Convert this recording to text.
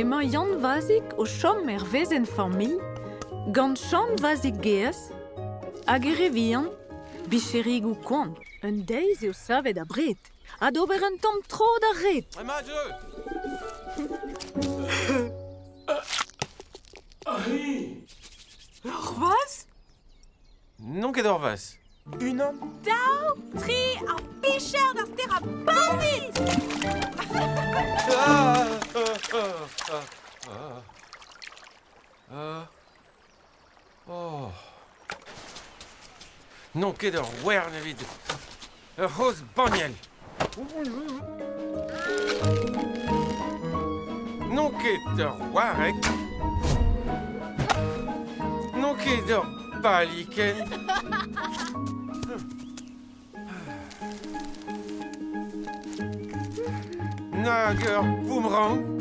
Emañ Yann Vazig o chom er wezenn familh gant Chann Vazig gaezh hag e re vihan, bicherigoù koant. Un deiz eo savet abred ha d'ober un tamm tro d'ar red. Ur vazh? N'on ket ur vazh. Unan. Daou, tri, ar picher d'ar stêr a bandit! Oh. N'on ket ur wern evit ur c'hozh banniel. N'on ket ur wareg. N'on ket ur balikenn. Nag ur boomerang.